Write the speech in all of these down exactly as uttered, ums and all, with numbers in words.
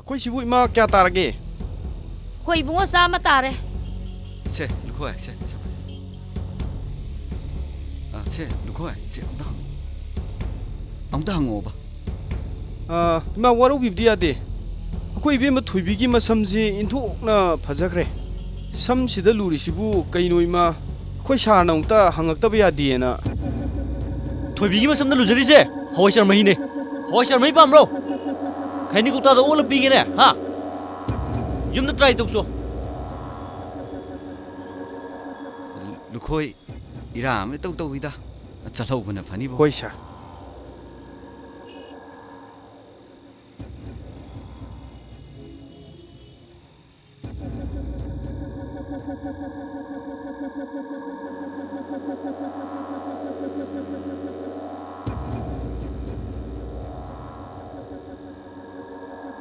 ꯑꯩꯈꯣꯏ ꯁꯤꯕꯨ ꯏꯃꯥ ꯀꯌꯥ ꯇꯥꯔꯒꯦ? ꯍꯣꯏ ꯏꯕꯨꯡꯉꯣ, ꯆꯥꯝꯃ ꯇꯥꯔꯦ꯫ ꯁꯦ, ꯂꯨꯈꯣꯏ, ꯁꯦ, ꯄꯩꯁꯥ ꯄꯥꯏꯁꯦ꯫ ꯑꯥ, ꯁꯦ, ꯂꯨꯈꯣꯏ, ꯁꯦ, ꯑꯝꯇ ꯍꯪꯉꯣ꯫ ꯑꯝꯇ ꯍꯪꯉꯛꯑꯣꯕ꯫ ꯑꯥ, ꯏꯃꯥ, ꯋꯥꯔꯧꯕꯤꯕꯗꯤ ꯌꯥꯗꯦ꯫ ꯑꯩꯈꯣꯏ ꯏꯕꯦꯝꯃ ꯊꯣꯏꯕꯤꯒꯤ ꯃꯁꯝꯁꯤ ꯏꯟꯊꯣꯛꯅ ꯐꯖꯈ꯭ꯔꯦ꯫ ꯁꯝꯁꯤꯗ ꯂꯨꯔꯤꯁꯤꯕꯨ ꯀꯩꯅꯣ ꯏꯃꯥ? ꯑꯩꯈꯣꯏ ꯁꯥꯔꯅ ꯑꯃꯨꯛꯇ ꯍꯪꯉꯛꯇꯕ ꯌꯥꯗꯦꯅ꯫ ꯊꯣꯏꯕꯤꯒꯤ ꯃꯁꯝꯗ ꯂꯨꯖꯔꯤꯁꯦ ꯍꯋꯥꯏꯖꯥꯔ ꯃꯍꯤꯅꯦ꯫ ꯍꯋꯥꯏꯖꯥꯔ ꯃꯍꯤ ꯄꯥꯝꯕ꯭ꯔꯣ? ꯈꯩꯅꯤ ꯀꯧꯇꯥꯗ ꯑꯣꯜꯂ ꯄꯤꯒꯦꯅꯦ, ꯍꯥ? ꯌꯨꯝꯗ try ꯇꯧꯆꯣ꯫ ꯂꯨꯈꯣꯏ, ꯏꯔꯥ ꯑꯃ ꯏꯇꯧ ꯇꯧꯏꯗ꯫ ꯆꯠꯍꯧꯕꯅ ꯐꯅꯤꯕꯣ꯫ ꯍꯣꯏ, ꯁꯥꯔ꯫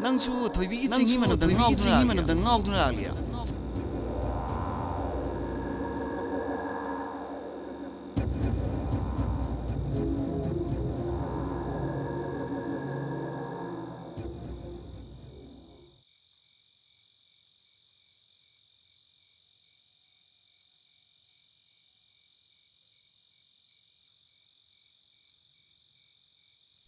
ꯅꯪꯁꯨ ꯊꯣꯏꯕꯤꯒꯤ ꯆꯤꯡꯍꯤ ꯃꯅꯝꯗ ꯉꯥꯎꯗꯨꯅ ꯂꯥꯛꯂꯤꯔꯥ?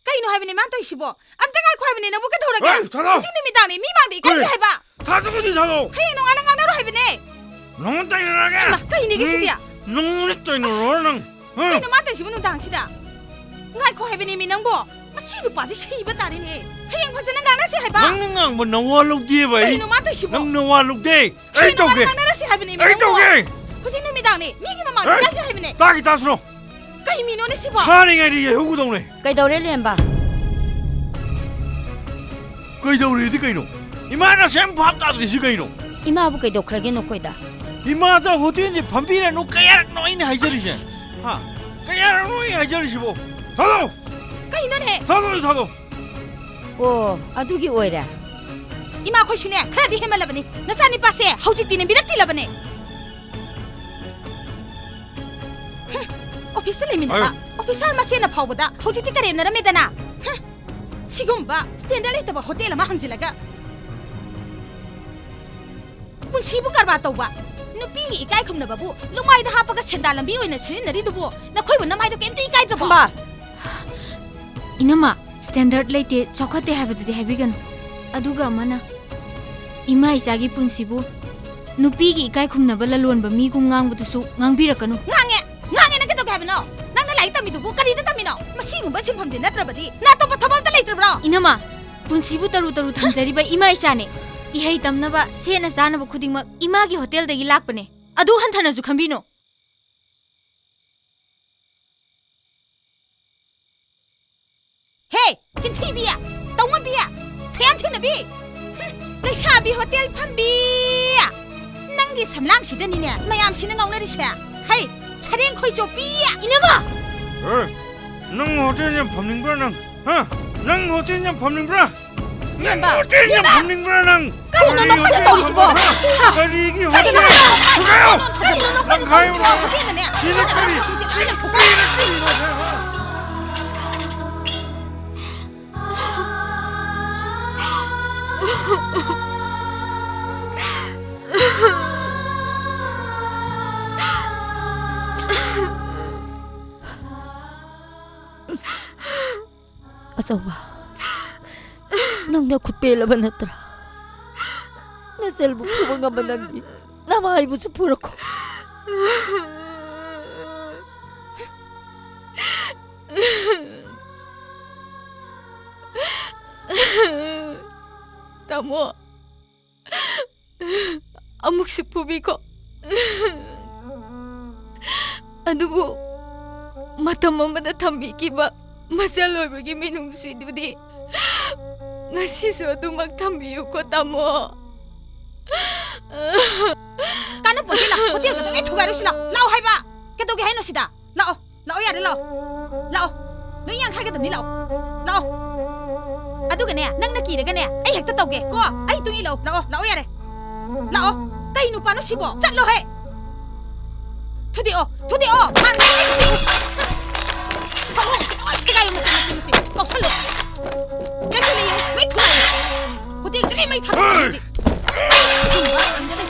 ꯀꯩꯅꯣ ꯍꯥꯏꯕꯅꯦ ꯃꯥꯅ ꯇꯧꯔꯤꯁꯤꯕꯣ? ꯑꯝꯇ ꯉꯥꯏꯈꯣ ꯍꯥꯏꯕꯅꯦ, ꯅꯪꯕꯨ ꯀꯩꯗꯧꯔꯒꯦ? ꯑꯦ, ꯊꯥꯗꯧ! ꯍꯧꯖꯤꯛ ꯅꯨꯃꯤꯗꯥꯡꯅꯦ, ꯃꯤ ꯃꯥꯡꯗ ꯏꯀꯥꯏꯁꯦ ꯀꯩ? ꯍꯥꯏꯕ꯫ ꯊꯥꯗꯧ, ꯀꯔꯤ ꯊꯥꯗꯧ? ꯍꯌꯦꯡ ꯅꯣꯡꯉꯥꯜꯂ ꯉꯥꯡꯅꯔꯣ ꯍꯥꯏꯕꯅꯦ꯫ ꯅꯉꯣꯟ ꯇꯥꯏꯅꯔꯒꯦ? ꯍꯩꯃꯥ, ꯀꯩꯅꯦꯒꯦ ꯁꯤꯗꯤ? ꯎꯝ, ꯅꯉꯣꯟꯗ ꯇꯥꯏꯅꯔꯣ ꯅꯪ꯫ ꯍꯥ? ꯀꯩꯅꯣ ꯃꯥ ꯇꯧꯔꯤꯁꯤꯕꯨ ꯅꯨꯡꯗꯥꯡꯁꯤꯗ? ꯉꯥꯏꯈꯣ ꯍꯥꯏꯕꯅꯦꯃꯤ ꯅꯪꯕꯣ꯫ ꯃꯁꯤ ꯅꯨꯄꯥꯁꯤ ꯁꯤꯕ ꯇꯥꯔꯦꯅꯦ꯫ ꯍꯌꯦꯡ ꯐꯖꯅ ꯉꯥꯡꯅꯁꯤ ꯍꯥꯏꯕ꯫ ꯅꯪꯅ ꯉꯥꯡꯕ ꯅꯋꯥ ꯂꯧꯗꯦꯕ ꯑꯩ꯫ ꯀꯩꯅꯣ ꯃꯥ ꯇꯧꯔꯤꯁꯤꯕꯣ? ꯅꯪ ꯅꯋꯥ ꯂꯧꯗꯦ꯫ ꯑꯩ ꯀꯩꯅꯣ ꯃꯥꯅ ꯇꯧꯒꯦ꯫ ꯉꯥꯡꯅꯔꯁꯤ ꯍꯥꯏꯕꯅꯦꯃꯤ ꯑꯩ ꯅꯪꯕꯣ? ꯇꯧꯒꯦ꯫ ꯍꯧꯖꯤꯛ ꯅꯨꯃꯤꯗꯥꯡꯅꯦ꯫ ꯃꯤꯒꯤ ꯃꯃꯥꯡꯗ ꯑꯦ! ꯏꯀꯥꯏꯁꯤ ꯍꯥꯏꯕꯅꯦ꯫ ꯇꯥꯒꯤ ꯇꯥꯁꯅꯣ꯫ ꯀꯩ ꯃꯤꯅꯣꯅꯦ ꯁꯤꯕꯣ? ꯁꯥꯔꯤꯉꯩꯗ ꯌꯩꯍꯧꯒꯗꯧꯅꯦ꯫ ꯀꯩꯗꯧꯔꯦ ꯂꯦꯝꯕ? ꯀꯩꯗꯧꯔꯦꯗꯤ ꯀꯩꯅꯣ? ꯏꯃꯥꯅ ꯑꯁꯨꯛ ꯌꯥꯝ ꯚꯥꯞ ꯇꯥꯗ꯭ꯔꯤꯁꯤ ꯀꯩꯅꯣ? ꯏꯃꯥꯕꯨ ꯀꯩꯗꯧꯈ꯭ꯔꯒꯦ ꯅꯈꯣꯏꯗ? ꯏꯃꯥꯗ ꯍꯣꯇꯦꯜꯁꯦ ꯐꯝꯕꯤꯔꯅꯨ ꯀꯌꯥꯔꯛꯅꯣ ꯑꯩꯅ ꯍꯥꯏꯖꯔꯤꯁꯦ? ꯍꯥ? ꯀꯌꯥꯔꯛꯅꯣ ꯑꯩꯅ ꯍꯥꯏꯖꯔꯤꯁꯤꯕꯣ? ꯊꯥꯗꯣꯛꯑꯣ! ꯀꯩꯅꯣꯅꯦ? ꯊꯥꯗꯣꯛꯑꯣ, ꯊꯥꯗꯣꯛꯑꯣ! ꯑꯣ, ꯑꯗꯨꯒꯤ ꯑꯣꯏꯔꯦ꯫ ꯏꯃꯥ, ꯑꯩꯈꯣꯏꯁꯨꯅꯦ ꯈꯔꯗꯤ ꯍꯦꯟꯃꯜꯂꯕꯅꯤ꯫ ꯅꯆꯥꯅꯤꯄꯥꯁꯦ ꯍꯧꯖꯤꯛꯇꯤꯅꯦ ꯃꯤꯔꯛ ꯇꯤꯜꯂꯕꯅꯦ꯫ ꯍꯨꯝ, ꯑꯣꯐꯤꯁꯇ ꯂꯩꯃꯤꯟꯅꯕ ꯑꯌꯣ꯫ ꯑꯣꯐꯤꯁꯥꯔ ꯃꯁꯦꯟꯅ ꯐꯥꯎꯕꯗ ꯍꯧꯖꯤꯛꯇꯤ ꯀꯔꯦꯝꯅꯔꯝꯃꯦꯗꯅ꯫ ꯍꯨꯝ, ꯁꯤꯒꯨꯝꯕ ꯁ꯭ꯇꯦꯟꯗꯔꯗ ꯂꯩꯇꯕ ꯍꯣꯇꯦꯜ ꯑꯃ ꯍꯥꯡꯖꯤꯜꯂꯒ ꯄꯨꯟꯁꯤꯕꯨ ꯀꯔꯕꯥꯔ ꯇꯧꯕ, ꯅꯨꯄꯤꯒꯤ ꯏꯀꯥꯏ ꯈꯨꯝꯅꯕꯕꯨ ꯂꯨꯃꯥꯏꯗ ꯍꯥꯞꯄꯒ ꯁꯦꯟꯗꯥꯟ ꯂꯝꯕꯤ ꯑꯣꯏꯅ ꯁꯤꯖꯤꯟꯅꯔꯤꯗꯨꯕꯨ ꯅꯈꯣꯏꯕꯨ ꯅꯃꯥꯏꯗꯣ ꯀꯩꯝꯇ ꯏꯀꯥꯏꯗ꯭ꯔꯕꯣ? ꯊꯝꯕꯥꯜ! ꯏꯅꯝꯃ, ꯁ꯭ꯇꯦꯟꯗꯔꯗ ꯂꯩꯇꯦ, ꯆꯥꯎꯈꯠꯇꯦ ꯍꯥꯏꯕꯗꯨꯗꯤ ꯍꯥꯏꯕꯤꯒꯅꯨ꯫ ꯑꯗꯨꯒ ꯑꯃꯅ, ꯏꯃꯥ ꯏꯆꯥꯒꯤ ꯄꯨꯟꯁꯤꯕꯨ ꯅꯨꯄꯤꯒꯤ ꯏꯀꯥꯏ ꯈꯨꯝꯅꯕ ꯂꯂꯣꯟꯕ ꯃꯤꯒꯨꯝ ꯉꯥꯡꯕꯗꯨꯁꯨ ꯉꯥꯡꯕꯤꯔꯛꯀꯅꯨ꯫ ꯉꯥꯡꯉꯦ! ꯉꯥꯡꯉꯦ! ꯅꯪ ꯀꯩꯗꯧꯒꯦ ꯍꯥꯏꯕꯅꯣ? ꯅꯪꯅ ꯂꯥꯏꯔꯤꯛ ꯇꯝꯃꯤꯗꯨꯕꯨ ꯀꯔꯤꯗ ꯇꯝꯃꯤꯅꯣ? ꯃꯁꯤꯒꯨꯝꯕ ꯁꯤꯟꯐꯝꯁꯦ ꯅꯠꯇ꯭ꯔꯕꯗꯤ ꯅꯥꯇꯣꯞꯄ ꯊꯕꯛ ꯑꯝꯇ ꯂꯩꯇ꯭ꯔꯕ꯭ꯔꯣ? ꯏꯅꯝꯃ, ꯄꯨꯟꯁꯤꯕꯨ ꯇꯔꯨ ꯇꯔꯨ ꯊꯝꯖꯔꯤꯕ ꯏꯃꯥ ꯏꯆꯥꯅꯦ꯫ ꯏꯍꯩ ꯇꯝꯅꯕ, ꯁꯦꯠꯅ ꯆꯥꯅꯕ ꯈꯨꯗꯤꯡꯃꯛ ꯏꯃꯥꯒꯤ ꯍꯣꯇꯦꯜꯗꯒꯤ ꯂꯥꯛꯄꯅꯦ꯫ ꯑꯗꯨ ꯍꯟꯊꯅꯁꯨ ꯈꯟꯕꯤꯅꯣ꯫ ꯍꯦ, ꯆꯤꯟꯊꯤꯕꯤ! ꯇꯧꯉꯝꯕꯤ! ꯁꯌꯥꯟ ꯊꯤꯅꯕꯤ! ꯍꯨꯝ, ꯂꯩꯁꯥꯕꯤ ꯍꯣꯇꯦꯜ ꯐꯝꯕꯤ! ꯅꯪꯒꯤ ꯁꯝꯂꯥꯡꯁꯤꯗꯅꯤꯅꯦ ꯃꯌꯥꯝꯁꯤꯅ ꯉꯥꯎꯅꯔꯤꯁꯦ꯫ ꯍꯩ, ꯁꯔꯦꯡ ꯈꯣꯏ ꯆꯣꯞꯄꯤ! ꯏꯅꯝꯃ! ꯑꯦ, ꯅꯪ ꯍꯣꯇꯦꯜ ꯌꯥꯝ ꯐꯝꯅꯤꯡꯕ꯭ꯔꯥ ꯅꯪ? ꯍꯥ? ꯅꯪ ꯍꯣꯇꯦꯜ ꯌꯥꯝ ꯐꯝꯅꯤꯡꯕ꯭ꯔꯥ? ꯅꯪ ꯏꯕꯦꯝꯃ! ꯍꯣꯇꯦꯜ ꯌꯥꯝ ꯏꯕꯦꯝꯃ! ꯐꯝꯅꯤꯡꯕ꯭ꯔꯥ ꯅꯪ? ꯀꯔꯤꯅꯣ ꯀꯔꯤ ꯅꯈꯣꯏꯅ ꯍꯣꯇꯦꯜ ꯇꯧꯔꯤꯁꯤꯕꯣ? ꯐꯝꯕ꯭ꯔꯥ? ꯍꯥ? ꯀꯔꯤꯒꯤ ꯀꯔꯤꯅꯣ? ꯍꯣꯇꯦꯜ? ꯊꯨꯒꯥꯏꯌꯣ! ꯀꯔꯤꯅꯣ ꯅꯈꯣꯏꯅ ꯂꯪꯈꯥꯏꯌꯣ! ꯇꯧꯔꯤꯁꯤꯕꯣ? ꯍꯣꯇꯦꯜꯗꯅꯦ ꯁꯤꯅ ꯀꯔꯤ? ꯁꯤꯅ ꯀꯔꯤ? ꯑꯆꯧꯕ, ꯅꯪ ꯅꯈꯨꯠ ꯄꯦꯜꯂꯕ ꯅꯠꯇ꯭ꯔꯥ? ꯅꯆꯜꯕꯨ ꯐꯨꯕ ꯉꯝꯕ ꯅꯪꯗꯤ ꯅꯃꯥꯏꯕꯨꯁꯨ ꯐꯨꯔꯛꯈꯣ꯫ ꯇꯥꯃꯣ, ꯑꯃꯨꯛꯁꯨ ꯐꯨꯕꯤꯈꯣ꯫ ꯑꯗꯨꯕꯨ ꯃꯇꯝ ꯑꯃꯗ ꯊꯝꯕꯤꯈꯤꯕ ꯃꯆꯜ ꯑꯣꯏꯕꯒꯤ ꯃꯤꯅꯨꯡꯁꯤꯗꯨꯗꯤ ꯉꯁꯤꯁꯨ ꯑꯗꯨꯃꯛ ꯊꯝꯕꯤꯌꯨꯀꯣ, ꯇꯥꯃꯣ꯫ ꯀꯥꯟꯅꯄꯣꯠꯇꯦ, ꯂꯥꯛ ꯍꯣꯇꯦꯜꯒꯗꯣ ꯂꯣꯏ ꯊꯨꯒꯥꯏꯔꯨꯁꯤ, ꯂꯥꯛ꯫ ꯂꯥꯛꯑꯣ ꯍꯥꯏꯕ꯫ ꯀꯩꯗꯧꯒꯦ ꯍꯥꯏꯅꯣ ꯁꯤꯗ? ꯂꯥꯛꯑꯣ, ꯂꯥꯛꯑꯣ, ꯌꯥꯔꯦ, ꯂꯥꯛꯑꯣ꯫ ꯂꯥꯛꯑꯣ꯫ ꯂꯣꯏ ꯌꯥꯡꯈꯥꯏꯒꯗꯕꯅꯤ, ꯂꯥꯛꯑꯣ꯫ ꯂꯥꯛꯑꯣ꯫ ꯑꯗꯨꯒꯅꯦ, ꯅꯪꯅ ꯀꯤꯔꯒꯅꯦ, ꯑꯩ ꯍꯦꯛꯇ ꯇꯧꯒꯦ ꯀꯣ꯫ ꯑꯩ ꯇꯨꯡ ꯏꯜꯂꯛꯑꯣ꯫ ꯂꯥꯛꯑꯣ, ꯂꯥꯛꯑꯣ, ꯌꯥꯔꯦ꯫ ꯂꯥꯛꯑꯣ꯫ ꯀꯩ ꯅꯨꯄꯥꯅꯣ ꯁꯤꯕꯣ? ꯆꯠꯂꯣꯍꯦ꯫ ꯊꯨꯗꯦꯛꯑꯣ, ꯊꯨꯗꯦꯛꯑꯣ꯫ ꯊꯥꯡ-, ꯊꯥꯡ-, ꯂꯣꯏ ꯁꯦꯒꯥꯏꯌꯣ, ꯃꯁꯤ, ꯃꯁꯤ, ꯃꯁꯤ꯫ ꯀꯥꯎꯁꯜꯂꯣ꯫ ꯂꯩꯁꯤ, ꯂꯩꯌꯣ, ꯂꯣꯏ ꯊꯨꯒꯥꯏꯌꯣ꯫ ꯍꯣꯇꯦꯜꯁꯦ ꯂꯣꯏ ꯃꯩ ꯊꯥꯗꯣꯛꯑꯣ ꯍꯧꯖꯤꯛ꯫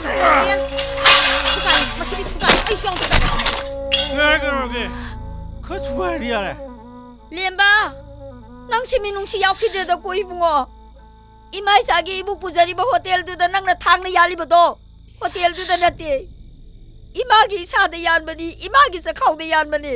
ꯊꯨꯒꯥꯏ, ꯃꯁꯤꯗꯤ ꯊꯨꯒꯥꯏ, ꯑꯩꯁꯨ ꯌꯥꯎꯗꯣꯏꯕ꯫ ꯉꯥꯏ ꯀꯩꯗꯧꯔꯒꯦ? ꯈꯔ ꯊꯨꯒꯥꯏꯔꯗꯤ ꯌꯥꯔꯦ꯫ ꯂꯦꯝꯕ, ꯅꯪꯁꯤ ꯃꯤꯅꯨꯡꯁꯤ ꯌꯥꯎꯈꯤꯗ꯭ꯔꯦꯗꯀꯣ ꯏꯕꯨꯡꯉꯣ꯫ ꯏꯃꯥ ꯏꯆꯥꯒꯤ ꯏꯕꯨꯛ ꯄꯨꯖꯔꯤꯕ ꯍꯣꯇꯦꯜꯗꯨꯗ ꯅꯪꯅ ꯊꯥꯡꯅ ꯌꯥꯜꯂꯤꯕꯗꯣ ꯍꯣꯇꯦꯜꯗꯨꯗ ꯅꯠꯇꯦ, ꯏꯃꯥꯒꯤ ꯏꯁꯥꯗ ꯌꯥꯟꯕꯅꯤ, ꯏꯃꯥꯒꯤ ꯆꯈꯥꯎꯗ ꯌꯥꯟꯕꯅꯤ꯫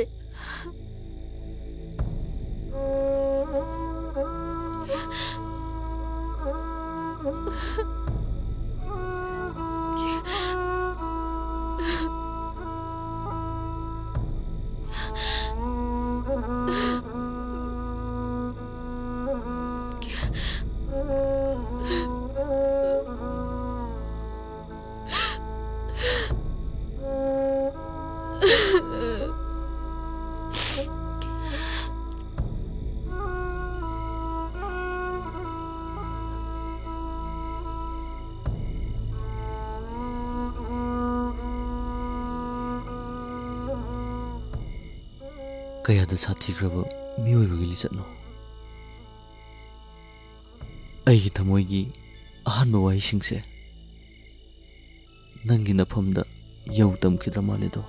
ꯀꯌꯥꯗ ꯁꯥꯊꯤꯈ꯭ꯔꯕ ꯃꯤꯑꯣꯏꯕꯒꯤ ꯂꯤꯆꯠꯅꯣ? ꯑꯩꯒꯤ ꯊꯃꯣꯏꯒꯤ ꯑꯍꯥꯟꯕ ꯋꯥꯍꯩꯁꯤꯡꯁꯦ ꯅꯪꯒꯤ ꯅꯐꯝꯗ ꯌꯧ ꯇꯝꯈꯤꯗ꯭ꯔ ꯃꯥꯜꯂꯦꯗꯣ꯫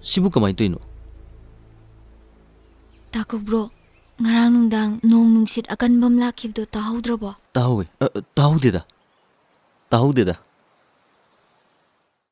ꯁꯤꯕꯨ ꯀꯃꯥꯏꯅ ꯇꯧꯔꯤꯅꯣ? ꯇꯥꯀꯨ ꯕ꯭ꯔꯣ, ꯉꯔꯥꯡ ꯅꯨꯡꯗꯥꯡ ꯅꯣꯡ ꯅꯨꯡꯁꯤꯠ ꯑꯀꯟꯕ ꯑꯃ ꯂꯥꯛꯈꯤꯕꯗꯣ ꯇꯥꯍꯧꯗ꯭ꯔꯕꯣ? ꯇꯥꯍꯧꯋꯦ꯫ ꯑ, ꯑ, ꯇꯥꯍꯧꯗꯦꯗ꯫ ꯇꯥꯍꯧꯗꯦꯗ꯫